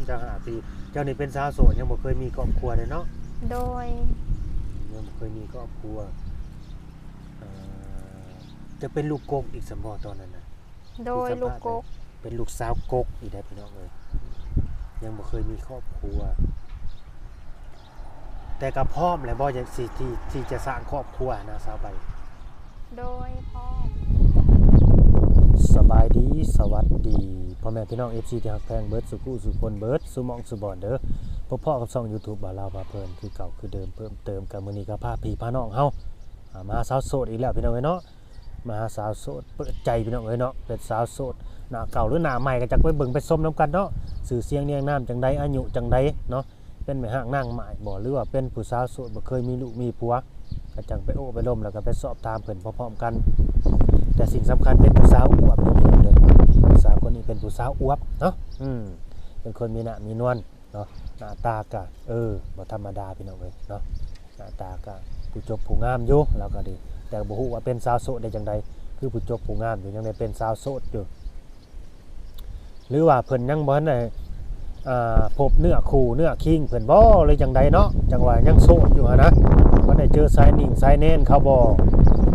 ຊາວຫ້າປີ. ເຈົ້ານີ້ເປັນສາວໂສດ ຍັງບໍ່ເຄີຍມີຄອບຄົວເດ້ເນາະ? ໂດຍ. ຍັງບໍ່ເຄີຍມີຄອບຄົວ. ເອີ ຈະເປັນລູກກົກອີກຊັ້ນບໍ່ຕອນນັ້ນນະ? ໂດຍ. ລູກກົກ. ເປັນລູກສາວກົກອີກແລ້ວພີ່ນ້ອງເອີຍ. ຍັງບໍ່ເຄີຍມີຄອບຄົວ. ແຕ່ກໍພ້ອມແລ້ວບໍ່ ທີ່ ທີ່ ທີ່ຈະສ້າງຄອບຄົວນະ ສາວໃບ? ໂດຍ ພ້ອມ. ສະບາຍດີ ສະຫວັດດີ ພໍ່ແມ່ພີ່ນ້ອງເອັຟຊີທີ່ຮັກແພງເບິດສູ່ຜູ້ສູ່ຄົນ ເບິດສູ່ໝ່ອງສູ່ບ່ອນເດີ. ພົບພໍ້ກັບຊ່ອງຢູທູບບ່າວລາວພາເພີນຄືເກົ່າຄືເດີມ ເພີ່ມເຕີມກັນ ມື້ນີ້ກໍພາພີ່ພານ້ອງເຮົາ ອ່າ ມາຫາສາວໂສດອີກແລ້ວພີ່ນ້ອງເອີຍເນາະ. ມາຫາສາວໂສດ ເປີດໃຈພີ່ນ້ອງເອີຍເນາະ. ເປັນສາວໂສດໜ້າເກົ່າ ຫຼື ໜ້າໃໝ່ ກໍຈັກໄປເບິ່ງໄປຊົມນຳກັນເນາະ. ຊື່ສຽງຮຽງນາມຈັ່ງໃດ ອາຍຸຈັ່ງໃດເນາະ. ເປັນແມ່ຮ້າງນາງໝ້າຍບໍ່ ຫຼືວ່າເປັນຜູ້ສາວໂສດບໍ່ເຄີຍມີລູກມີຜົວ ກໍຈັ່ງໄປໂອ້ໄປລົມ ແລ້ວກໍໄປສອບຖາມເພິ່ນພ້ອມໆກັນ. ແຕ່ສິ່ງສຳຄັນເປັນຜູ້ສາວອວບເດີພີ່ນ້ອງເດີ. ຜູ້ສາວຄົນນີ້ເປັນຜູ້ສາວອວບເນາະ. ອືມ ເປັນຄົນມີໜ້າມີນວນເນາະ. ໜ້າຕາກໍ ເອີ ບໍ່ທຳມະດາພີ່ນ້ອງເອີຍເນາະ. ໜ້າຕາກໍຜູ້ຈົບຜູ້ງາມຢູ່ ລາວກໍດີ ແຕ່ບໍ່ຮູ້ວ່າເປັນສາວໂສດໄດ້ຈັ່ງໃດ ຄືຜູ້ຈົບຜູ້ງາມຢູ່ ຍັງໄດ້ເປັນສາວໂສດຢູ່. ຫຼືວ່າເພິ່ນຍັງບໍ່ທັນໄດ້ ອ່າ ພົບເນື້ອຄູ່ເນື້ອຄິງເພິ່ນບໍ່ ຫຼືຈັ່ງໃດເນາະ ຈັ່ງວ່າຍັງໂສດຢູ່ຫັ້ນນະ. ບໍ່ໄດ້ເຈີສາຍໜິງສາຍແນນເຂົາບໍ່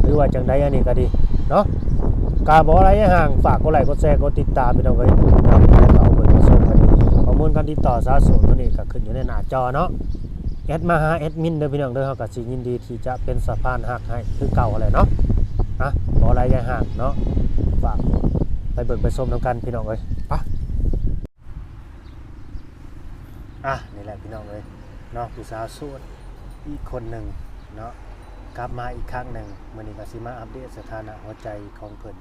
ຫຼືວ່າຈັ່ງໃດ ອັນນີ້ກໍດີເນາະ. ກໍບໍ່ຫຼາຍຢ່າງ ຝາກກົດໄລກົດແຊ ກົດຕິດຕາມພີ່ນ້ອງເອີຍເນາະ. ແລ້ວກໍເອົາເບິ່ງມາຊົມກັນ ຂໍ້ມູນການຕິດຕໍ່ສາວໂສດຄົນນີ້ກໍຂຶ້ນຢູ່ໃນໜ້າຈໍເນາະ. ແອັດມາຫາແອັດມິນເດີພີ່ນ້ອງເດີ ເຮົາກໍຊິຍິນດີທີ່ຈະເປັນສະພານຮັກໃຫ້ຄືເກົ່າຫັ້ນແຫຼະເນາະ. ອ່ະ ບໍ່ຫຼາຍຢ່າງເນາະ ຝາກໄປເບິ່ງໄປຊົມນຳກັນພີ່ນ້ອງເອີຍ ປະ. ອ່ະ ນີ້ແຫຼະພີ່ນ້ອງເອີຍເນາະ ຜູ້ສາວໂສດອີກຄົນໜຶ່ງເນາະ ກັບມາອີກຄັ້ງໜຶ່ງ. ມື້ນີ້ກໍຊິມາອັບເດດສະຖານະຫົວໃຈຂອງເພິ່ນ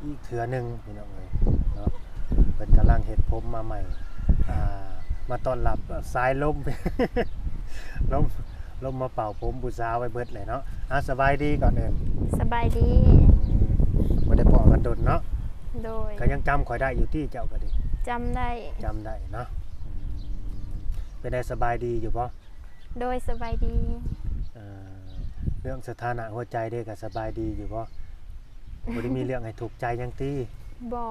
ອີກເທື່ອໜຶ່ງພີ່ນ້ອງເອີຍເນາະ. ເພິ່ນກຳລັງເຮັດຜົມມາໃໝ່ ອ່າ ມາຕ້ອນຮັບສາຍລົມ ລົມ ລົມມາເປົ່າຜົມຜູ້ສາວໄວ້ເບິດເລີຍເນາະ. ອ່າ ສະບາຍດີກ່ອນອື່ນ. ສະບາຍດີ. ອືມ ບໍ່ໄດ້ພໍ້ກັນດົນເນາະ. ໂດຍ. ກໍຍັງຈຳຂ້ອຍໄດ້ຢູ່ຕິ ເຈົ້າກໍດີ? ຈຳໄດ້. ຈຳໄດ້ເນາະ. ອືມ ເປັນໃດ ສະບາຍດີຢູ່ບໍ່? ໂດຍ ສະບາຍດີ. ເອີ ເລື່ອງສະຖານະຫົວໃຈເດ້ ກໍສະບາຍດີຢູ່ບໍ່? ບໍ່ໄດ້ມີເລື່ອງໃຫ້ທຸກໃຈຫຍັງຕິ? ບໍ່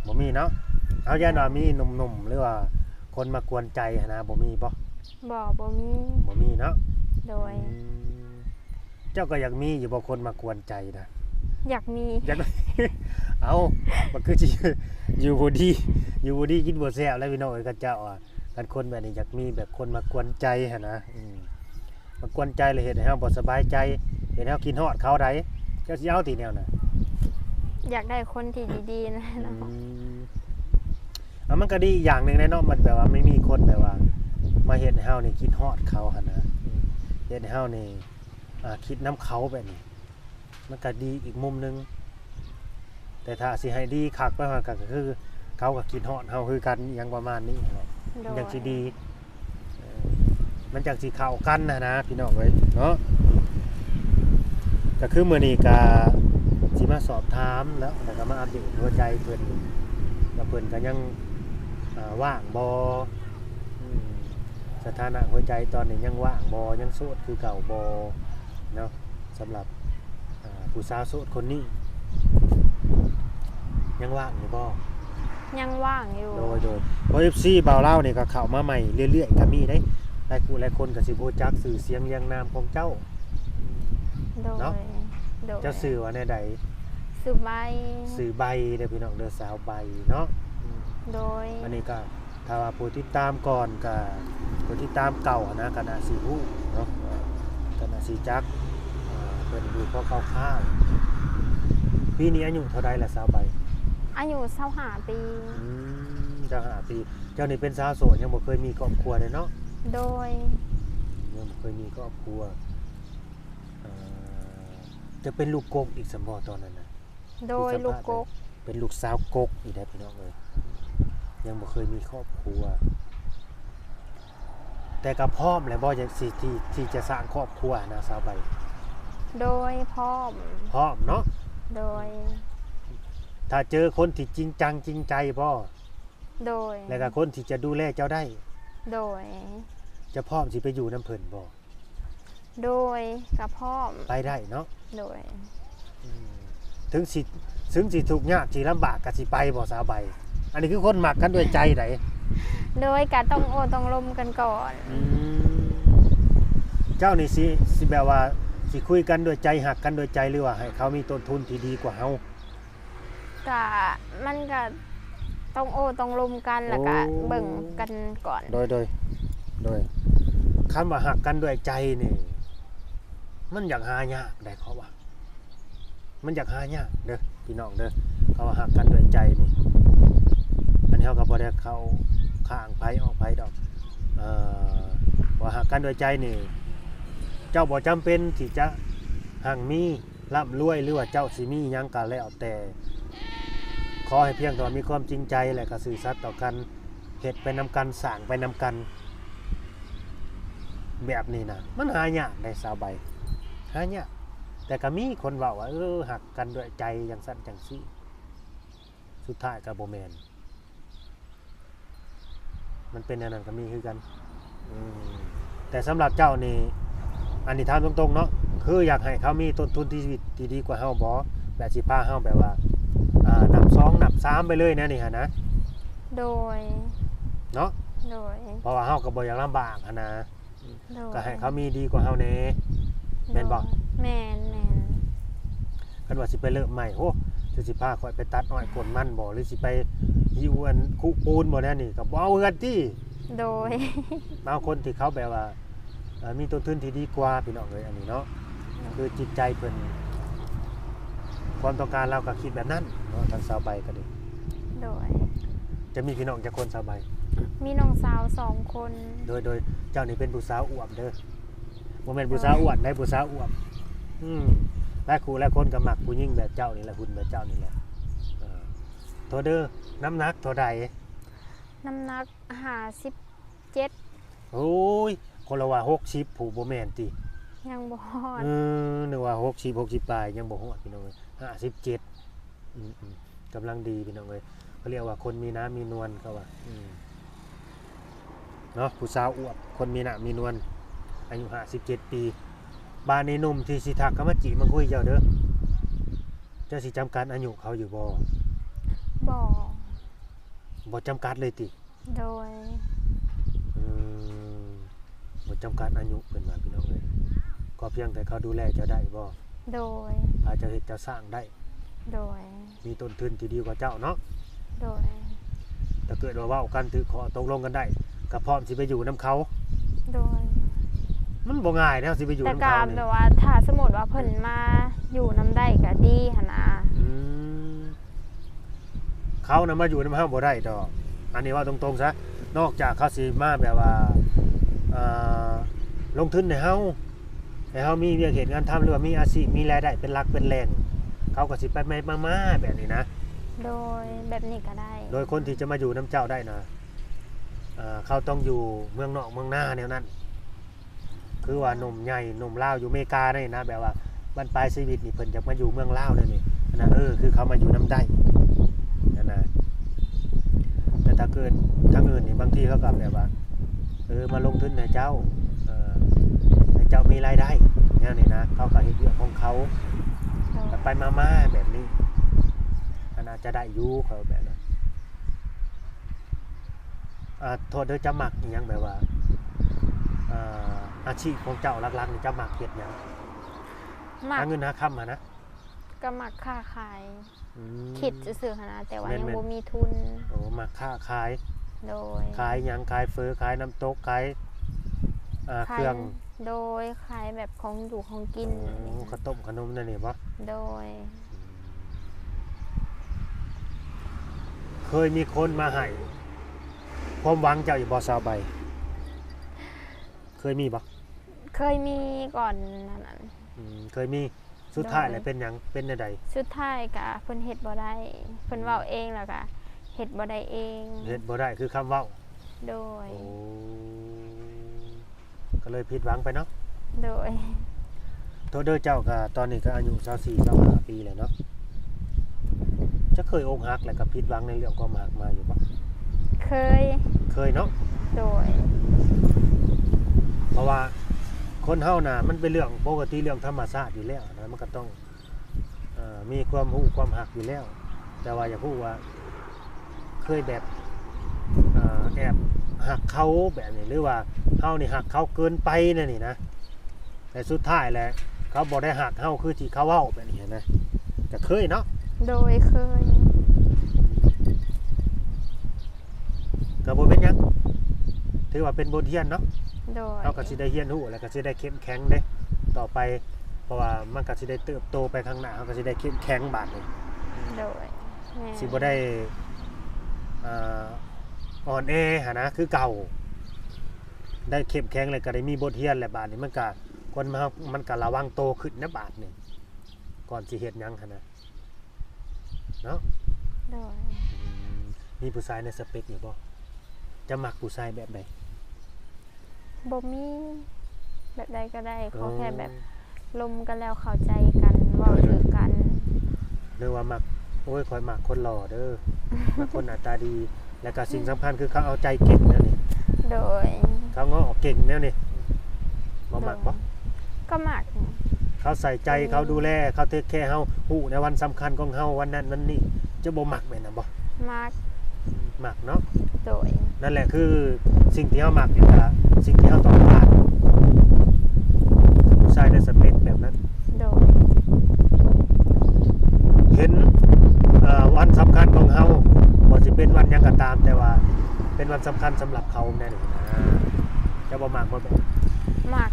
ບໍ່ມີເນາະ. ເຮົາຢ້ານວ່າມີໜຸ່ມໆ ຫຼືວ່າຄົນມາກວນໃຈຫັ້ນນະ ບໍ່ມີບໍ່? ບໍ່ ບໍ່ມີ. ບໍ່ມີເນາະ. ໂດຍ. ອືມ ເຈົ້າກໍຢາກມີຢູ່ບໍ່ ຄົນມາກວນໃຈນະ? ຢາກມີ. ຢາກ ເອົ້າ ມັນຄືຊິຢູ່ບໍ່ດີ ຢູ່ບໍ່ດີກິນບໍ່ແຊບແລ້ວພີ່ນ້ອງເອີຍ ເຂົາເຈົ້າວ່າ. ຄັນຄົນແບບນີ້ຢາກມີແບບຄົນມາກວນໃຈຫັ້ນນະ. ອືມ ມາກວນໃຈແລ້ວເຮັດໃຫ້ເຮົາບໍ່ສະບາຍໃຈ ເຮັດໃຫ້ເຮົາຄິດຮອດເຂົາໃດ ເຈົ້າຊິເອົາຕິແນວນັ້ນ? ຢາກໄດ້ຄົນທີ່ດີໆນະ. ອືມ ເອົາ ມັນກໍດີອີກຢ່າງໜຶ່ງແຫຼະເນາະ ມັນແບບວ່າມັນມີຄົນແບບວ່າມາເຮັດໃຫ້ເຮົານີ້ຄິດຮອດເຂົາຫັ້ນນະ. ອືມ ເຮັດໃຫ້ເຮົານີ້ ອ່າ ຄິດນຳເຂົາແບບນີ້ ມັນກໍດີອີກມຸມໜຶ່ງ. ແຕ່ຖ້າຊິໃຫ້ດີຄັກໄປຫັ້ນ ກໍຄືເຂົາກໍຄິດຮອດເຮົາຄືກັນ ອີ່ຫຍັງປະມານນີ້ຫັ້ນແຫຼະ. ໂດຍ. ມັນຈັ່ງຊິດີ ເອີ ມັນຈັ່ງຊິເຂົ້າກັນຫັ້ນນະ ພີ່ນ້ອງເອີຍເນາະ. ກໍຄືມື້ນີ້ກໍຊິມາສອບຖາມແລ້ວ ແລ້ວກໍມາອັບເດດຫົວໃຈເພິ່ນ ວ່າເພິ່ນກໍຍັງ ອ່າ ວ່າງບໍ່ ອືມ ສະຖານະຫົວໃຈຕອນນີ້ຍັງວ່າງບໍ່ ຍັງໂສດຄືເກົ່າບໍ່ເນາະ. ສຳລັບ ອ່າ ຜູ້ສາວໂສດຄົນນີ້ ຍັງວ່າງຢູ່ບໍ່? ຍັງວ່າງຢູ່. ໂດຍ ໂດຍ. ເພາະເອັຟຊີບ່າວລາວນີ້ກໍເຂົ້າມາໃໝ່ເລື້ອຍໆກໍມີເດ້ ຫຼາຍຜູ້ຫຼາຍຄົນກໍຊິບໍ່ຮູ້ຈັກຊື່ສຽງລຽງນາມຂອງເຈົ້າ. ໂດຍ ເນາະ. ໂດຍ. ເຈົ້າຊື່ວ່າແນວໃດ? ຊື່ໃບ. ຊື່ໃບເດີພີ່ນ້ອງເດີ ສາວໃບເນາະ. ອືມ ໂດຍ. ອັນນີ້ກໍ ຖ້າວ່າຜູ້ຕິດຕາມກ່ອນກະ ຜູ້ຕິດຕາມເກົ່າຫັ້ນນະ ກະໜ້າຊິຮູ້ເນາະ ກະໜ້າຊິຈັກ ເອີ ເພິ່ນຢູ່ພໍຄ່າວໆ. ປີນີ້ອາຍຸເທົ່າໃດລະ ສາວໃບ? ອາຍຸຊາວຫ້າປີ. ອືມ ຊາວຫ້າປີ. ເຈົ້ານີ້ເປັນສາວໂສດ ຍັງບໍ່ເຄີຍມີຄອບຄົວເດ້ເນາະ? ໂດຍ. ຍັງບໍ່ເຄີຍມີຄອບຄົວ. ເອີ ຈະເປັນລູກກົກອີກຊັ້ນບໍ່ຕອນນັ້ນນະ? ໂດຍ. ຄືສະພາບ ລູກກົກ ເປັນລູກສາວກົກອີກແລ້ວພີ່ນ້ອງເອີຍ ຍັງບໍ່ເຄີຍມີຄອບຄົວ ແຕ່ກໍພ້ອມແລ້ວບໍ່ ທີ່ ທີ່ ທີ່ຈະສ້າງຄອບຄົວນະ ສາວໃບ? ໂດຍ ພ້ອມ. ພ້ອມເນາະ. ໂດຍ. ຖ້າເຈີຄົນທີ່ຈິງຈັງຈິງໃຈບໍ່? ໂດຍ. ແລ້ວກໍຄົນທີ່ຈະດູແລເຈົ້າໄດ້? ໂດຍ. ເຈົ້າພ້ອມຊິໄປຢູ່ນຳເພິ່ນບໍ່? ໂດຍ ກະພ້ອມ. ໄປໄດ້ເນາະ. ໂດຍ. ອືມ ເຖິງຊິ ເຖິງຊິທຸກຍາກຊິລຳບາກກະຊິໄປບໍ່ ສາວໃບ? ອັນນີ້ຄືຄົນມັກກັນດ້ວຍໃຈໃດ. ໂດຍ ກະຕ້ອງໂອ້ຕ້ອງລົມກັນກ່ອນ. ອືມ ເຈົ້ານີ້ຊິ ຊິແບບວ່າ ຊິຄຸຍກັນດ້ວຍໃຈ ຮັກກັນດ້ວຍໃຈ ຫຼືວ່າໃຫ້ເຂົາມີຕົ້ນທຶນທີ່ດີກວ່າເຮົາ? ກະ ມັນກະຕ້ອງໂອ້ຕ້ອງລົມກັນ ແລ້ວກະ ໂອ້ ເບິ່ງກັນກ່ອນ. ໂດຍ ໂດຍ ໂດຍ ຄຳວ່າຮັກກັນດ້ວຍໃຈນີ້ ມັນຢາກຫາຍາກໄດ໋ ເພາະວ່າ ມັນຢາກຫາຍາກເດີພີ່ນ້ອງເດີ ເຂົາວ່າຮັກກັນດ້ວຍໃຈນີ້. ອັນນີ້ເຮົາກໍບໍ່ໄດ້ເຂົ້າຂ້າງໃຜອອກໃຜດອກ ເອີ ວ່າຮັກກັນດ້ວຍໃຈນີ້ ເຈົ້າບໍ່ຈຳເປັນທີ່ຈະຮັ່ງມີ ລ່ຳລວຍ ຫຼືວ່າເຈົ້າຊິມີຫຍັງກໍແລ້ວແຕ່ ຂໍໃຫ້ພຽງແຕ່ວ່າມີຄວາມຈິງໃຈ ແລະກໍຊື່ສັດຕໍ່ກັນ ເຮັດໄປນຳກັນ ສ້າງໄປນຳກັນ ແບບນີ້ນະ ມັນຫາຍາກໄດ໋ສາວໃບ ຫາຍາກ. ແຕ່ກໍມີຄົນເວົ້າວ່າ ເອີ ຮັກກັນດ້ວຍໃຈ ຈັ່ງຊັ້ນຈັ່ງຊີ້ ສຸດທ້າຍກໍບໍ່ແມ່ນ. ມັນເປັນແນວນັ້ນກໍມີຄືກັນ. ອືມ ແຕ່ສຳລັບເຈົ້ານີ້ ອັນນີ້ຖາມຕົງໆເນາະ ຄືຢາກໃຫ້ເຂົາມີຕົ້ນທຶນຊີວິດທີ່ດີກວ່າເຮົາບໍ່? ແບບຊິພາເຮົາແບບວ່າ ອ່າ ນັບສອງນັບສາມໄປເລີຍແນວນີ້ຫັ້ນນະ? ໂດຍ ເນາະ? ໂດຍ ເພາະວ່າເຮົາກໍບໍ່ຢາກລຳບາກຫັ້ນນະ. ໂດຍ ກໍໃຫ້ເຂົາມີດີກວ່າເຮົາແດ່ ແມ່ນບໍ່? ໂດຍ ແມ່ນໆ. ຄັນວ່າຊິໄປເລີ່ມໃໝ່ ໂອ້ ຊິ ຊິພາຂ້ອຍໄປຕັດອ້ອຍໂກນມັນບໍ່ ຫຼືຊິໄປຫິ້ວອັນຄຸປູນບໍ່ ແນວນີ້ກໍບໍ່ເອົາເຮືອນຕິ. ໂດຍ ບາງຄົນທີ່ເຂົາແບບວ່າ ເອີ ມີຕົ້ນທຶນທີ່ດີກວ່າ ພີ່ນ້ອງເອີຍ ອັນນີ້ເນາະ ໂດຍ ຄືຈິດໃຈເພິ່ນ ຄວາມຕ້ອງການລາວກໍຄິດແບບນັ້ນເນາະ ທາງສາວໃບກໍດີ. ໂດຍ ຈະມີພີ່ນ້ອງຈັກຄົນສາວໃບ? ມີນ້ອງສາວສອງຄົນ. ໂດຍ ໂດຍ ເຈົ້ານີ້ເປັນຜູ້ສາວອວບເດີ. ບໍ່ແມ່ນຜູ້ສາວອ້ວນໃດ໋ ຜູ້ສາວອວບ. ອືມ ຫຼາຍຄູ່ຫຼາຍຄົນກໍມັກຜູ້ຍິງແບບເຈົ້ານີ້ແຫຼະ ຫຸ່ນແບບເຈົ້ານີ້ແຫຼະ. ເອີ ໂທດເດີ ນ້ຳໜັກເທົ່າໃດ? ນ້ຳໜັກຫ້າສິບເຈັດ. ໂອ້ຍ ຄົນລະວ່າຫົກສິບ ຜູ້ບໍ່ແມ່ນຕິ? ຍັງບໍ່ຮອດ. ເອີ ນຶກວ່າຫົກສິບ ຫົກສິບປາຍ ຍັງບໍ່ຮອດ ພີ່ນ້ອງເອີຍ ຫ້າສິບເຈັດ. ອືມໆ ກຳລັງດີພີ່ນ້ອງເອີຍ ເຂົາຮຽກວ່າຄົນມີໜາມີນວນ ເຂົາວ່າ ອືມ ເນາະ ຜູ້ສາວອວບ ຄົນມີໜ້າມີນວນ ອາຍຸຫ້າສິບເຈັດປີ. ບາດນີ້ໜຸ່ມທີ່ຊິທັກເຂົ້າມາຈີບມາຄຸຍເຈົ້າເດີ ເຈົ້າຊິຈຳກັດອາຍຸເຂົາຢູ່ບໍ່? ບໍ່ ບໍ່ຈຳກັດເລີຍຕິ? ໂດຍ ອືມ ບໍ່ຈຳກັດອາຍຸເພິ່ນວ່າ ພີ່ນ້ອງເອີຍ ຂໍພຽງແຕ່ເຂົາດູແລເຈົ້າໄດ້ບໍ່? ໂດຍ ພາເຈົ້າເຮັດເຈົ້າສ້າງໄດ້. ໂດຍ ມີຕົ້ນທຶນທີ່ດີກວ່າເຈົ້າເນາະ. ໂດຍ ຖ້າເກີດວ່າເວົ້າກັນຖືກຂໍ້ຕົກລົງກັນໄດ້ ກໍພ້ອມຊິໄປຢູ່ນຳເຂົາ. ໂດຍ ມັນບໍ່ງ່າຍເດ້ ຊິໄປຢູ່ນຳເຂົານີ້ ແຕ່ກໍແບບວ່າ ຖ້າສົມມຸດວ່າເພິ່ນ ອືມ ມາຢູ່ນຳໄດ້ກໍດີຫັ້ນນະ. ອືມ ເຂົານະມາຢູ່ນຳເຮົາບໍ່ໄດ້ດອກ ອັນນີ້ເວົ້າຕົງໆຊະ ນອກຈາກເຂົາຊິມາແບບວ່າ ເອີ ລົງທຶນໃຫ້ເຮົາ ໃຫ້ເຮົາມີວຽກເຮັດງານທຳ ຫຼືວ່າມີອາຊີບ ມີລາຍໄດ້ເປັນຫຼັກເປັນແຫຼ່ງ ເຂົາກໍຊິໄປໆມາໆແບບນີ້ນະ. ໂດຍ ແບບນີ້ກໍໄດ້. ໂດຍຄົນທີ່ຈະມາຢູ່ນຳເຈົ້າໄດ້ນະ ເອີ ເຂົາຕ້ອງຢູ່ເມືອງນອກເມືອງນາແນວນັ້ນ ຄືວ່າໜຸ່ມໃຫຍ່ໜຸ່ມລາວຢູ່ເມການີ້ນະ ແບບວ່າບັ້ນປາຍຊີວິດນີ້ເພິ່ນຢາກມາຢູ່ເມືອງລາວແນວນີ້ນະ ເອີ ຄືເຂົາມາຢູ່ນຳໄດ້ຫັ້ນນະ. ແຕ່ຖ້າເກີດທາງອື່ນນີ້ ບາງທີເຂົາກໍແບບວ່າ ເອີ ມາລົງທຶນໃຫ້ເຈົ້າ ເອີ ໃຫ້ເຈົ້າມີລາຍໄດ້ແນວນີ້ນະ ເຂົາກໍເຮັດວຽກຂອງເຂົາ ໂດຍ ໄປໆມາໆແບບນີ້ ອັນອາດຈະໄດ້ຢູ່ ເຂົາແບບນັ້ນ. ອ່າ ໂທດເດີ ເຈົ້າມັກອີ່ຫຍັງ ແບບວ່າ ອ່າ ອາຊີບຂອງເຈົ້າຫຼັກໆນີ້ ເຈົ້າມັກເຮັດຫຍັງ? ມັກ ຫາເງິນຫາຄຳຫັ້ນນະ? ກໍມັກຄ້າຂາຍ. ອືມ ຄິດຊື່ໆຫັ້ນນະ ແຕ່ວ່າ ແມ່ນໆ ຍັງບໍ່ມີທຶນ. ໂອ້ ມັກຄ້າຂາຍ. ໂດຍ ຂາຍຫຍັງ? ຂາຍເຝີ ຂາຍນ້ຳຕົກ ຂາຍ ອ່າ ຂາຍເຄື່ອງ. ໂດຍ ຂາຍແບບຂອງຢູ່ຂອງກິນ. ໂອ້ ແບບນີ້ ເຂົ້າຕົ້ມຂະໜົມແນວນີ້ບໍ່? ໂດຍ ອືມ ເຄີຍມີຄົນມາໃຫ້ຄວາມຫວັງເຈົ້າຢູ່ບໍ່ ສາວໃບ? ເຄີຍມີບໍ່? ເຄີຍມີກ່ອນນັ້ນ. ອືມ ເຄີຍມີ. ສຸດທ້າຍແລ້ວເປັນຫຍັງ? ເປັນແນວໃດ? ສຸດທ້າຍກະເພິ່ນເຮັດບໍ່ໄດ້ ເພິ່ນເວົ້າເອງ ແລ້ວກະເຮັດບໍ່ໄດ້ເອງ. ເຮັດບໍ່ໄດ້ຄືຄຳເວົ້າ. ໂດຍ ໂອ້ ກໍເລີຍຜິດຫວັງໄປເນາະ. ໂດຍ ໂທດເດີ ເຈົ້າກໍຕອນນີ້ກໍອາຍຸຊາວສີ່ ຊາວຫ້າປີແລ້ວເນາະ ຈະເຄີຍອົກຫັກ ແລ້ວກໍຜິດຫວັງໃນເລື່ອງຄວາມຮັກມາຢູ່ບໍ່? ເຄີຍ ເຄີຍເນາະ. ໂດຍ ເພາະວ່າຄົນເຮົານະ ມັນເປັນເລື່ອງປົກກະຕິ ເລື່ອງທຳມະຊາດຢູ່ແລ້ວນະ ມັນກໍຕ້ອງ ເອີ ມີຄວາມຮູ້ຄວາມຮັກຢູ່ແລ້ວ ແຕ່ວ່າຢາກຮູ້ວ່າເຄີຍແບບ ເອີ ແອບ ຮັກເຂົາແບບນີ້ ຫຼືວ່າເຮົານີ້ຮັກເຂົາເກີນໄປແນວນີ້ນະ ແຕ່ສຸດທ້າຍແຫຼະ ເຂົາບໍ່ໄດ້ຮັກເຮົາຄືທີ່ເຂົາເວົ້າແບບນີ້ນະ ກໍເຄີຍເນາະ? ໂດຍ ເຄີຍ. ກໍບໍ່ເປັນຫຍັງ ຖືວ່າເປັນບົດຮຽນເນາະ. ໂດຍ ເຮົາກໍຊິໄດ້ຮຽນຮູ້ ແລ້ວກໍຊິໄດ້ເຂັ້ມແຂງເດ້ ຕໍ່ໄປ ເພາະວ່າມັນກໍຊິໄດ້ເຕີບໂຕໄປຂ້າງໜ້າ ເຮົາກໍຊິໄດ້ເຂັ້ມແຂງບາດນີ້. ໂດຍ ແມ່ນ ຊິບໍ່ໄດ້ ອ່າ ອ່ອນແອຫັ້ນນະ ຄືເກົ່າ ໄດ້ເຂັ້ມແຂງ ແລ້ວກໍໄດ້ມີບົດຮຽນ ແລ້ວບາດນີ້ມັນກໍ ຄົນເຮົາມັນກໍລະວັງໂຕຂຶ້ນນະ ບາດນີ້ ກ່ອນຊິເຮັດຫຍັງຫັ້ນນະ ເນາະ. ໂດຍ ອືມ ມີຜູ້ຊາຍໃນສະເປັກຢູ່ບໍ່? ຈະມັກຜູ້ຊາຍແບບໃດ? ບໍ່ມີ ແບບໃດກໍໄດ້ ຂໍແຄ່ແບບລົມກັນແລ້ວເຂົ້າໃຈກັນ ເວົ້າຖືກກັນ. ຫຼືວ່າມັກ ໂອ້ຍ ຂ້ອຍມັກຄົນຫຼໍ່ເດີ ມັກຄົນໜ້າຕາດີ ແລ້ວກໍສິ່ງສຳຄັນຄືເຂົາເອົາໃຈເກັ່ງແນວນີ້. ໂດຍ ເຂົາເງາະເກັ່ງແນວນີ້ ບໍ່ມັກບໍ່? ໂດຍ ກໍມັກ ເຂົາໃສ່ໃຈ ເຂົາດູແລ ເຂົາເທກແຄເຮົາ ຮູ້ໃນວັນສຳຄັນຂອງເຮົາ ວັນນັ້ນວັນນີ້ ຈະບໍ່ມັກແມ່ນນະບໍ່? ມັກ ມັກເນາະ. ໂດຍ ນັ້ນແຫຼະຄືສິ່ງທີ່ເຮົາມັກ ແລ້ວກະສິ່ງທີ່ເຮົາຕ້ອງການ ຜູ້ຊາຍໃນສະເປັກແບບນັ້ນ. ໂດຍ ເຫັນ ເອີ ວັນສຳຄັນຂອງເຮົາ ບໍ່ຊິເປັນວັນຫຍັງກໍຕາມ ແຕ່ວ່າເປັນວັນສຳຄັນສຳລັບເຂົາແນວນີ້ນະ ເຈົ້າບໍ່ມັກບໍ່ແບບ? ມັກ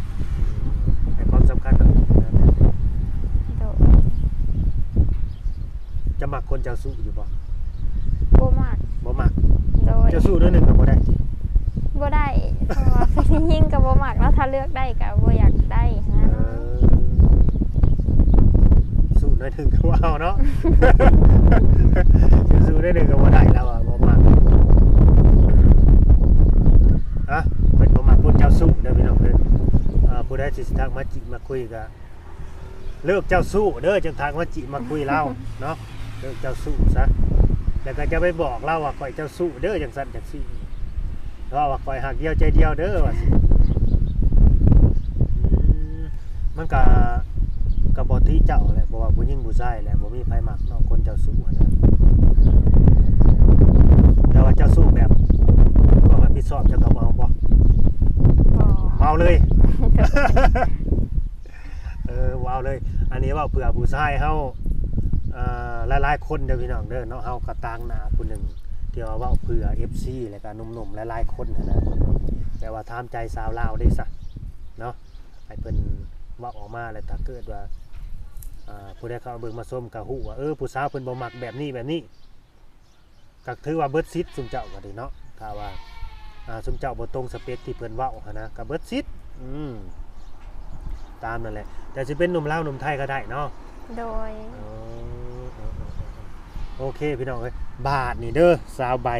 ໃຫ້ຄວາມສຳຄັນກັບ ໂດຍ ຈະມັກຄົນເຈົ້າຊູ້ຢູ່ບໍ່? ບໍ່ມັກ ບໍ່ມັກ. ໂດຍ ເຈົ້າຊູ້ໜ້ອຍໜຶ່ງກໍບໍ່ໄດ້ຕິ? ບໍ່ໄດ້ ເພາະວ່າເປັນຜູ້ຍິງກໍບໍ່ມັກເນາະ ຖ້າເລືອກໄດ້ກໍບໍ່ຢາກໄດ້ຫັ້ນນະ. ເອີ ສູ້ໜ້ອຍໜຶ່ງກໍບໍ່ເອົາເນາະ ສູ້ໜ້ອຍໜຶ່ງກໍບໍ່ໄດ້ ລາວວ່າບໍ່ມັກ. ອະ ເພິ່ນບໍ່ມັກຄົນເຈົ້າຊູ້ເດີພີ່ນ້ອງເດີ. ເອີ ຜູ້ໃດທີ່ຊິທັກມາຈີບມາຄຸຍກໍ ເລີກເຈົ້າຊູ້ເດີ ຈັ່ງທັກມາຈີບມາຄຸຍລາວເນາະ ເລີກເຈົ້າຊູ້ຊະ. ແລ້ວກໍຈະໄປບອກລາວວ່າ ຂ້ອຍເຈົ້າຊູ້ເດີ ຈັ່ງຊັ້ນຈັ່ງຊີ້ ເວົ້າວ່າ ຂ້ອຍຮັກດຽວໃຈດຽວເດີ ວ່າຊີ້. ອືມ ມັນກະ ກະບໍ່ຕິເຈົ້າແຫຼະ ເພາະວ່າຜູ້ຍິງຜູ້ຊາຍແຫຼະ ບໍ່ມີໃຜມັກເນາະ ຄົນເຈົ້າຊູ້ຫັ້ນນະ. ແຕ່ວ່າເຈົ້າຊູ້ແບບ ຄວາມຮັບຜິດຊອບ ເຈົ້າກໍບໍ່ເອົາບໍ່? ບໍ່ ບໍ່ເອົາເລີຍ. ເອີ ເວົ້າເລີຍ ອັນນີ້ເວົ້າເພື່ອຜູ້ຊາຍເຮົາ ເອີ ຫຼາຍໆຄົນເດີພີ່ນ້ອງເດີເນາະ. ເຮົາກໍຕາງໜ້າຜູ້ໜຶ່ງ ທີ່ວ່າເວົ້າເພື່ອເອັຟຊີ ແລ້ວກໍໜຸ່ມໆຫຼາຍໆຄົນຫັ້ນນະ ແບບວ່າຖາມໃຈສາວລາວເດ້ຊະເນາະ ໃຫ້ເພິ່ນເວົ້າອອກມາ ແລ້ວຖ້າເກີດວ່າ ເອີ ຜູ້ໃດເຂົ້າມາເບິ່ງມາຊົມກໍຮູ້ວ່າ ເອີ ຜູ້ສາວເພິ່ນບໍ່ມັກແບບນີ້ແບບນີ້. ກໍຖືວ່າເບິດສິດ ຊຸມເຈົ້າກໍດີເນາະ ຖ້າວ່າ ອ່າ ຊຸມເຈົ້າບໍ່ຕົງສະເປັກທີ່ເພິ່ນເວົ້າຫັ້ນນະ ກໍເບິດສິດ. ອືມ ຕາມນັ້ນແຫຼະ ແຕ່ຊິເປັນໜຸ່ມລາວໜຸ່ມໄທກໍໄດ້ເນາະ. ໂດຍ ເອີ ເອີ ເອີ ເອີ ໂອເຄ ພີ່ນ້ອງເອີຍ ບາດນີ້ເດີ ສາວໃບ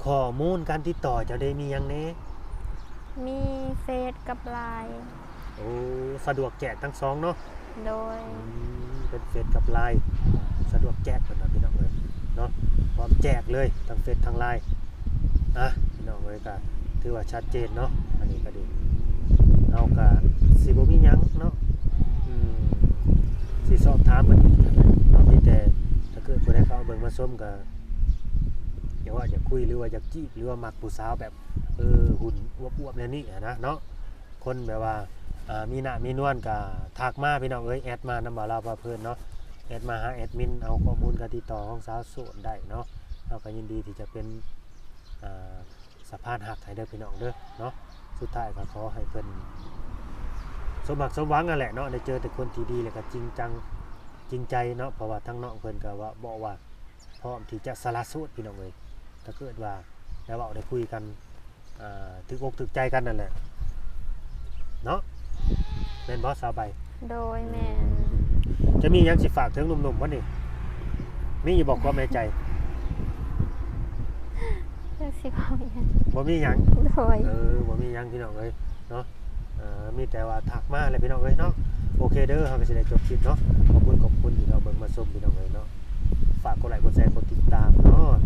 ຂໍ້ມູນການຕິດຕໍ່ເຈົ້າເດ ມີຫຍັງແດ່? ມີເຟສກັບລາຍ. ໂອ້ ສະດວກແຈກທັງສອງເນາະ. ໂດຍ ອືມ ເປັນເຟສກັບລາຍ ສະດວກແຈກເພິ່ນວ່າ ພີ່ນ້ອງເອີຍເນາະ ພ້ອມແຈກເລີຍ ທັງເຟສທັງລາຍ. ອ່ະ ພີ່ນ້ອງເອີຍ ກໍຖືວ່າຊັດເຈນເນາະ ອັນນີ້ກໍດີ ເຮົາກໍຊິບໍ່ມີຫຍັງເນາະ ອືມ ຊິສອບຖາມເພິ່ນອີກຫັ້ນແຫຼະເນາະ. ມີແຕ່ຖ້າເກີດຜູ້ໃດເຂົ້າມາເບິ່ງມາຊົມ ກໍຢາກເວົ້າຢາກຄຸຍ ຫຼືວ່າຢາກຈີບ ຫຼືວ່າມັກຜູ້ສາວແບບ ເອີ ຫຸ່ນອວບໆແນວນີ້ຫັ້ນນະເນາະ. ຄົນແບບວ່າ ອ່າ ມີໜ້າມີນວນກໍທັກມາ ພີ່ນ້ອງເອີຍ ແອັດມານຳບ່າວລາວພາເພີນເນາະ ແອັດມາຫາແອັດມິນ ເອົາຂໍ້ມູນການຕິດຕໍ່ຂອງສາວໂສດໄດ້ເນາະ. ເຮົາກໍຍິນດີທີ່ຈະເປັນ ອ່າ ສະພານຮັກໃຫ້ເດີ ພີ່ນ້ອງເດີເນາະ. ສຸດທ້າຍກໍຂໍໃຫ້ເພິ່ນສົມຫວັງ ສົມຫວັງນັ້ນແຫຼະເນາະ ໄດ້ເຈີແຕ່ຄົນທີ່ດີ ແລ້ວກໍຈິງຈັງຈິງໃຈເນາະ ເພາະວ່າທາງນ້ອງເພິ່ນກໍວ່າ ບອກວ່າ ພ້ອມທີ່ຈະສະຫຼະໂສດ ພີ່ນ້ອງເອີຍ. ຖ້າເກີດວ່າໄດ້ເວົ້າໄດ້ຄຸຍກັນ ອ່າ ຖືກອົກຖືກໃຈກັນນັ້ນແຫຼະເນາະ ແມ່ນບໍ່ສາວໃບ? ໂດຍ ແມ່ນ. ຈະມີຫຍັງຊິຝາກເຖິງໜຸ່ມໆບໍ່ນີ້? ມີຢູ່ບໍ່ຄວາມໃນໃຈ? ຈັກຊິເວົ້າຫຍັງ ບໍ່ມີຫຍັງ. ໂດຍ ເອີ ບໍ່ມີຫຍັງ ພີ່ນ້ອງເອີຍເນາະ. ເອີ ມີແຕ່ວ່າທັກມາແຫຼະ ພີ່ນ້ອງເອີຍເນາະ. ໂອເຄເດີ ເຮົາກໍຊິໄດ້ຈົບຄລິບເນາະ. ຂອບຄຸນ ຂອບຄຸນທີ່ເຂົ້າເບິ່ງມາຊົມ ພີ່ນ້ອງເອີຍເນາະ. ຝາກກົດໄລ ກົດແຊ ກົດຕິດຕາມເນາະ.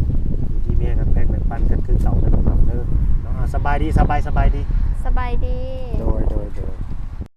ຢູ່ດີມີແຮງ ຮັກແພງແບ່ງປັນກັນຄືເກົ່າເດີ ພີ່ນ້ອງເດີເນາະ. ອ່າ ສະບາຍດີ ສະບາຍ ສະບາຍດີ ສະບາຍດີ. ໂດຍ ໂດຍ ໂດຍ.